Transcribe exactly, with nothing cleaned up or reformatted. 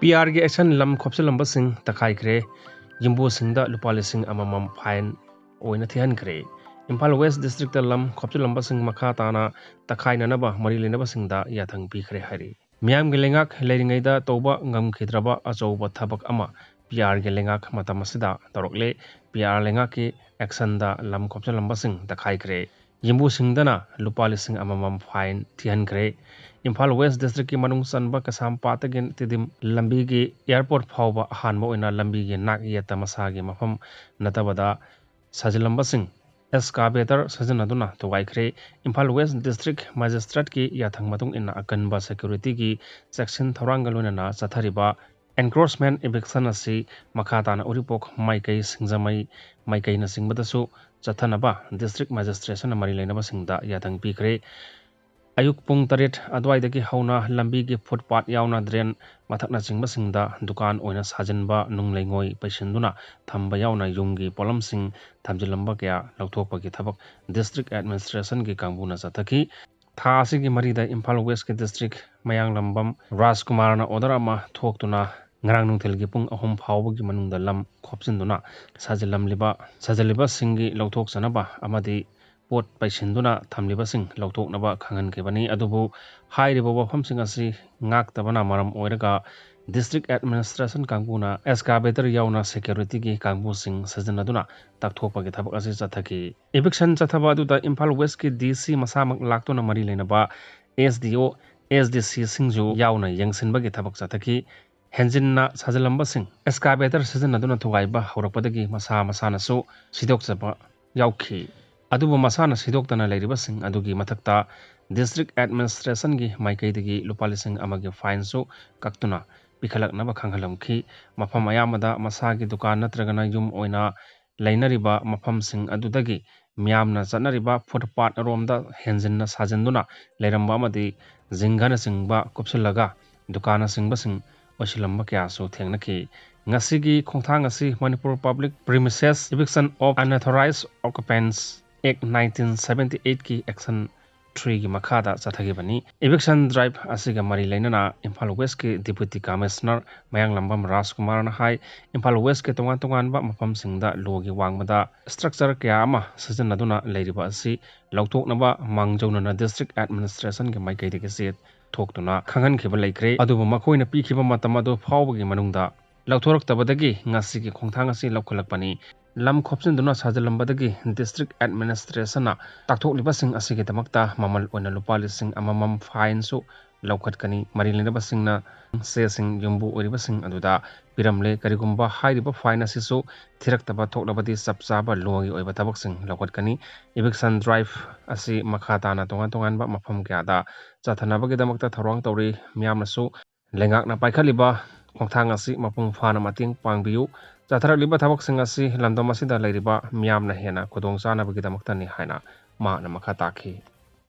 ꯄꯤ ꯑꯥꯔꯒꯤ action ꯂꯝ ꯈꯣꯞꯆꯤꯜꯂꯝꯕꯁꯤꯡ ꯇꯛꯈꯥꯏꯈ꯭ꯔꯦ꯫ ꯌꯨꯝꯕꯨꯁꯤꯡꯗ ꯂꯨꯄꯥ ꯂꯤꯁꯤꯡ ꯑꯃꯃꯝ ꯐꯥꯏꯟ ꯑꯣꯏꯅ ꯊꯤꯍꯟꯈ꯭ꯔꯦ꯫ ꯏꯝꯐꯥꯜ ꯋꯦꯁ ꯗꯤꯁꯇ꯭ꯔꯤꯛꯇ ꯂꯝ ꯈꯣꯞꯆꯤꯜꯂꯝꯕꯁꯤꯡ ꯃꯈꯥ ꯇꯥꯅ ꯇꯛꯈꯥꯏꯅꯅꯕ ꯃꯔꯤ ꯂꯩꯅꯕꯁꯤꯡꯗ ꯌꯥꯊꯪ ꯄꯤꯈ꯭ꯔꯦ ꯍꯥꯏꯔꯤ꯫ ꯃꯤꯌꯥꯝꯒꯤ ꯂꯩꯉꯥꯛ ꯂꯩꯔꯤꯉꯩꯗ ꯇꯧꯕ ꯉꯝꯈꯤꯗ꯭ꯔꯕ ꯑꯆꯧꯕ ꯊꯕꯛ ꯑꯃ ꯄꯤ ꯑꯥꯔꯒꯤ ꯂꯩꯉꯥꯛ ꯃꯇꯝ ꯑꯁꯤꯗ ꯇꯧꯔꯛꯂꯦ꯫ ꯄꯤ ꯑꯥꯔ ꯂꯩꯉꯥꯛꯀꯤ ꯑꯦꯛꯁꯟꯗ ꯂꯝ ꯈꯣꯞꯆꯤꯜꯂꯝꯕꯁꯤꯡ ꯇꯛꯈꯥꯏꯈ꯭ꯔꯦ꯫ ꯌꯨꯝꯕꯨꯁꯤꯡꯗꯅ ꯂꯨꯄꯥ ꯂꯤꯁꯤꯡ ꯑꯃꯃꯝ ꯐꯥꯏꯟ ꯊꯤꯍꯟꯈ꯭ꯔꯦ꯫ ꯏꯝꯐꯥꯜ ꯋꯦꯁ ꯗꯤꯁꯇ꯭ꯔꯤꯛꯀꯤ ꯃꯅꯨꯡ ꯆꯟꯕ ꯀꯩꯁꯥꯝꯄꯥꯠꯇꯒꯤ ꯇꯤꯗꯤꯝ ꯂꯝꯕꯤꯒꯤ ꯑꯦꯌꯥꯔꯄꯣꯔꯠ ꯐꯥꯎꯕ ꯑꯍꯥꯟꯕ ꯑꯣꯏꯅ ꯂꯝꯕꯤꯒꯤ ꯅꯥꯛ ꯌꯦꯠꯇ ꯃꯁꯥꯒꯤ ꯃꯐꯝ ꯅꯠꯇꯕꯗ ꯁꯥꯖꯤꯜꯂꯝꯕꯁꯤꯡ ꯑꯦꯛꯁꯀꯥꯚꯦꯇꯔ ꯁꯤꯖꯤꯟꯅꯗꯨꯅ ꯊꯨꯒꯥꯏꯈ꯭ꯔꯦ꯫ ꯏꯝꯐꯥꯜ ꯋꯦꯁ ꯗꯤꯁꯇ꯭ꯔꯤꯛ ꯃꯦꯖꯤꯁꯇ꯭ꯔꯦꯠꯀꯤ ꯌꯥꯊꯪ ꯃꯇꯨꯡ ꯏꯟꯅ ꯑꯀꯟꯕ ꯁꯦꯀ꯭ꯌꯨꯔꯤꯇꯤꯒꯤ ꯆꯦꯛꯁꯤꯟ ꯊꯧꯔꯥꯡꯒ ꯂꯣꯏꯅꯅ ꯆꯠꯊꯔꯤꯕ ꯑꯦꯟꯀ꯭ꯔꯣꯆꯃꯦꯟ ꯏꯚꯤꯛꯁꯟ ꯑꯁꯤ ꯃꯈꯥ ꯇꯥꯅ ꯎꯔꯤꯄꯣꯛ ꯃꯥꯏꯀꯩ, ꯁꯤꯡꯖꯃꯩ ꯃꯥꯏꯀꯩꯅꯆꯤꯡꯕꯗꯁꯨ ꯆꯠꯊꯅꯕ ꯗꯤꯁꯇ꯭ꯔꯤꯛ ꯃꯦꯖꯤꯁꯇ꯭ꯔꯦꯠꯁꯤꯅ ꯃꯔꯤ ꯂꯩꯅꯕꯁꯤꯡꯗ ꯌꯥꯊꯪ ꯄꯤꯈ꯭ꯔꯦ꯫ ꯑꯌꯨꯛ ꯄꯨꯡ ꯇꯔꯦꯠ ꯑꯗꯨꯋꯥꯏꯗꯒꯤ ꯍꯧꯅ ꯂꯝꯕꯤꯒꯤ ꯐꯨꯠꯄꯥꯠ ꯌꯥꯎꯅ ꯗ꯭ꯔꯦꯟ ꯃꯊꯛꯅꯆꯤꯡꯕꯁꯤꯡꯗ ꯗꯨꯀꯥꯟ ꯑꯣꯏꯅ ꯁꯥꯖꯤꯟꯕ, ꯅꯨꯡ ꯂꯩꯉꯣꯏ ꯄꯩꯁꯤꯟꯗꯨꯅ ꯊꯝꯕ ꯌꯥꯎꯅ ꯌꯨꯝꯒꯤ ꯄꯣꯠꯂꯝꯁꯤꯡ ꯊꯝꯖꯤꯜꯂꯝꯕ ꯀꯌꯥ ꯂꯧꯊꯣꯛꯄꯒꯤ ꯊꯕꯛ ꯗꯤꯁꯇ꯭ꯔꯤꯛ ꯑꯦꯗꯃꯤꯅꯤꯁꯇ꯭ꯔꯦꯁꯟꯒꯤ ꯀꯥꯡꯕꯨꯅ ꯆꯠꯊꯈꯤ꯫ ꯊꯥ ꯑꯁꯤꯒꯤ ꯃꯔꯤꯗ ꯏꯝꯐꯥꯜ ꯋꯦꯁꯀꯤ ꯗꯤꯁꯇ꯭ꯔꯤꯛ ꯃꯌꯥꯡꯂꯝꯕꯝ ꯔꯥꯖꯀꯨꯃꯥꯔꯅ ꯑꯣꯔꯗꯔ ꯑꯃ ꯊꯣꯛꯇꯨꯅ ꯉꯔꯥꯡ ꯅꯨꯡꯊꯤꯜꯒꯤ ꯄꯨꯡ ꯑꯍꯨꯝ ꯐꯥꯎꯕꯒꯤ ꯃꯅꯨꯡꯗ ꯂꯝ ꯈꯣꯞꯆꯤꯟꯗꯨꯅ ꯁꯥꯖꯤꯜꯂꯝꯂꯤꯕ, ꯁꯥꯖꯤꯜꯂꯤꯕꯁꯤꯡꯒꯤ ꯂꯧꯊꯣꯛꯆꯅꯕ ꯑꯃꯗꯤ ꯄꯣꯠ ꯄꯩꯁꯤꯟꯗꯨꯅ ꯊꯝꯂꯤꯕꯁꯤꯡ ꯂꯧꯊꯣꯛꯅꯕ ꯈꯪꯍꯟꯈꯤꯕꯅꯤ꯫ ꯑꯗꯨꯕꯨ ꯍꯥꯏꯔꯤꯕ ꯋꯥꯐꯝꯁꯤꯡ ꯑꯁꯤ ꯉꯥꯛꯇꯕꯅ ꯃꯔꯝ ꯑꯣꯏꯔꯒ ꯗꯤꯁꯇ꯭ꯔꯤꯛ ꯑꯦꯗꯃꯤꯅꯤꯁꯇ꯭ꯔꯦꯁꯟ ꯀꯥꯡꯕꯨꯅ ꯑꯦꯛꯁꯀꯥꯚꯦꯇꯔ ꯌꯥꯎꯅ ꯁꯦꯀ꯭ꯌꯨꯔꯤꯇꯤꯒꯤ ꯀꯥꯡꯕꯨꯁꯤꯡ ꯁꯤꯖꯤꯟꯅꯗꯨꯅ ꯇꯛꯊꯣꯛꯄꯒꯤ ꯊꯕꯛ ꯑꯁꯤ ꯆꯠꯊꯈꯤ꯫ ꯏꯚꯤꯛꯁꯟ ꯆꯠꯊꯕ ꯑꯗꯨꯗ ꯏꯝꯐꯥꯜ ꯋꯦꯁꯀꯤ ꯗꯤ ꯁꯤ ꯃꯁꯥꯃꯛ ꯂꯥꯛꯇꯨꯅ ꯃꯔꯤ ꯂꯩꯅꯕ ꯑꯦꯁ ꯗꯤ ꯑꯣ, ꯑꯦꯁ ꯗꯤ ꯁꯤꯁꯤꯡꯁꯨ ꯌꯥꯎꯅ ꯌꯦꯡꯁꯤꯟꯕꯒꯤ ꯊꯕꯛ ꯆꯠꯊꯈꯤ꯫ ꯍꯦꯟꯖꯤꯟꯅ ꯁꯥꯖꯤꯜꯂꯝꯕꯁꯤꯡ ꯑꯦꯛꯁꯀꯥꯚꯦꯇꯔ ꯁꯤꯖꯤꯟꯅꯗꯨꯅ ꯊꯨꯒꯥꯏꯕ ꯍꯧꯔꯛꯄꯗꯒꯤ ꯃꯁꯥ ꯃꯁꯥꯅꯁꯨ ꯁꯤꯗꯣꯛꯆꯕ ꯌꯥꯎꯈꯤ꯫ ꯑꯗꯨꯕꯨ ꯃꯁꯥꯅ ꯁꯤꯗꯣꯛꯇꯅ ꯂꯩꯔꯤꯕꯁꯤꯡ ꯑꯗꯨꯒꯤ ꯃꯊꯛꯇ ꯗꯤꯁꯇ꯭ꯔꯤꯛ ꯑꯦꯗꯃꯤꯅꯤꯁꯇ꯭ꯔꯦꯁꯟꯒꯤ ꯃꯥꯏꯀꯩꯗꯒꯤ ꯂꯨꯄꯥ ꯂꯤꯁꯤꯡ ꯑꯃꯒꯤ ꯐꯥꯏꯟꯁꯨ ꯀꯛꯇꯨꯅ ꯄꯤꯈꯠꯂꯛꯅꯕ ꯈꯪꯍꯜꯂꯝꯈꯤ꯫ ꯃꯐꯝ ꯑꯌꯥꯝꯕꯗ ꯃꯁꯥꯒꯤ ꯗꯨꯀꯥꯟ ꯅꯠꯇ꯭ꯔꯒꯅ ꯌꯨꯝ ꯑꯣꯏꯅ ꯂꯩꯅꯔꯤꯕ ꯃꯐꯝꯁꯤꯡ ꯑꯗꯨꯗꯒꯤ ꯃꯤꯌꯥꯝꯅ ꯆꯠꯅꯔꯤꯕ ꯐꯨꯠꯄꯥꯠ ꯔꯣꯝꯗ ꯍꯦꯟꯖꯤꯟꯅ ꯁꯥꯖꯤꯟꯗꯨꯅ ꯂꯩꯔꯝꯕ ꯑꯃꯗꯤ ꯖꯤꯡꯒꯅꯆꯤꯡꯕ ꯀꯨꯞꯁꯤꯜꯂꯒ ꯗꯨꯀꯥꯟꯅꯆꯤꯡꯕꯁꯤꯡ ꯑꯣꯏꯁꯤꯜꯂꯝꯕ ꯀꯌꯥꯁꯨ ꯊꯦꯡꯅꯈꯤ꯫ ꯉꯁꯤꯒꯤ ꯈꯣꯡꯊꯥꯡ ꯑꯁꯤ Manipur Public Premises Eviction of Unauthorized Occupants Act nineteen seventy eight ꯀꯤ ꯑꯦꯛꯁꯟ ꯊ꯭ꯔꯤꯒꯤ ꯃꯈꯥꯗ ꯆꯠꯊꯈꯤꯕꯅꯤ꯫ Eviction drive ꯑꯁꯤꯒ ꯃꯔꯤ ꯂꯩꯅꯅ ꯏꯝꯐꯥꯜ ꯋꯦꯁꯀꯤ Deputy Commissioner ꯃꯌꯥꯡꯂꯝꯕꯝ ꯔꯥꯖꯀꯨꯃꯥꯔꯅ ꯍꯥꯏ, ꯏꯝꯐꯥꯜ ꯋꯦꯁꯀꯤ ꯇꯣꯉꯥꯟ ꯇꯣꯉꯥꯟꯕ ꯃꯐꯝꯁꯤꯡꯗ ꯂꯣꯒꯤ ꯋꯥꯡꯃꯗ structure ꯀꯌꯥ ꯑꯃ ꯁꯤꯖꯤꯟꯅꯗꯨꯅ ꯂꯩꯔꯤꯕ ꯑꯁꯤ ꯂꯧꯊꯣꯛꯅꯕ ꯃꯥꯡꯖꯧꯅꯅ District Administrationꯒꯤ ꯃꯥꯏꯀꯩꯗꯒꯤ ꯆꯦ ꯊꯣꯛꯇꯨꯅ ꯈꯪꯍꯟꯈꯤꯕ ꯂꯩꯈ꯭ꯔꯦ꯫ ꯑꯗꯨꯕꯨ ꯃꯈꯣꯏꯅ ꯄꯤꯈꯤꯕ ꯃꯇꯝ ꯑꯗꯨ ꯐꯥꯎꯕꯒꯤ ꯃꯅꯨꯡꯗ ꯂꯧꯊꯣꯔꯛꯇꯕꯗꯒꯤ ꯉꯁꯤꯒꯤ ꯈꯣꯡꯊꯥꯡ ꯑꯁꯤ ꯂꯧꯈꯠꯂꯛꯄꯅꯤ꯫ ꯂꯝ ꯈꯣꯞꯆꯤꯟꯗꯨꯅ ꯁꯥꯖꯤꯜꯂꯝꯕꯗꯒꯤ District Administrationꯅ ꯇꯥꯛꯊꯣꯛꯂꯤꯕꯁꯤꯡ ꯑꯁꯤꯒꯤꯗꯃꯛꯇ ꯃꯃꯜ ꯑꯣꯏꯅ ꯂꯨꯄꯥ ꯂꯤꯁꯤꯡ ꯑꯃꯃꯝ fineꯁꯨ ꯂꯧꯈꯠꯀꯅꯤ꯫ ꯃꯔꯤ ꯂꯩꯅꯕꯁꯤꯡꯅ ꯆꯦꯁꯤꯡ ꯌꯨꯝꯕꯨ ꯑꯣꯏꯔꯤꯕꯁꯤꯡ ꯑꯗꯨꯗ ꯄꯤꯔꯝꯂꯦ꯫ ꯀꯔꯤꯒꯨꯝꯕ ꯍꯥꯏꯔꯤꯕ fine ꯑꯁꯤꯁꯨ ꯊꯤꯔꯛꯇꯕ ꯊꯣꯛꯂꯕꯗꯤ ꯆꯞ ꯆꯥꯕ ꯂꯣꯒꯤ ꯑꯣꯏꯕ ꯊꯕꯛꯁꯤꯡ ꯂꯧꯈꯠꯀꯅꯤ꯫ Eviction drive ꯑꯁꯤ ꯃꯈꯥ ꯇꯥꯅ ꯇꯣꯉꯥꯟ ꯇꯣꯉꯥꯟꯕ ꯃꯐꯝ ꯀꯌꯥꯗ ꯆꯠꯊꯅꯕꯒꯤꯗꯃꯛꯇ ꯊꯧꯔꯥꯡ ꯇꯧꯔꯤ꯫ ꯃꯤꯌꯥꯝꯅꯁꯨ ꯂꯩꯉꯥꯛꯅ ꯄꯥꯏꯈꯠꯂꯤꯕ ꯈꯣꯡꯊꯥꯡ ꯑꯁꯤ ꯃꯄꯨꯡ ꯐꯥꯅ ꯃꯇꯦꯡ ꯄꯥꯡꯕꯤꯌꯨ꯫ ꯆꯠꯊꯔꯛꯂꯤꯕ ꯊꯕꯛꯁꯤꯡ ꯑꯁꯤ ꯂꯝꯗꯝ ꯑꯁꯤꯗ ꯂꯩꯔꯤꯕ ꯃꯤꯌꯥꯝꯅ ꯍꯦꯟꯅ ꯈꯨꯗꯣꯡ ꯆꯥꯅꯕꯒꯤꯗꯃꯛꯇꯅꯤ ꯍꯥꯏꯅ ꯃꯍꯥꯛꯅ ꯃꯈꯥ ꯇꯥꯈꯤ꯫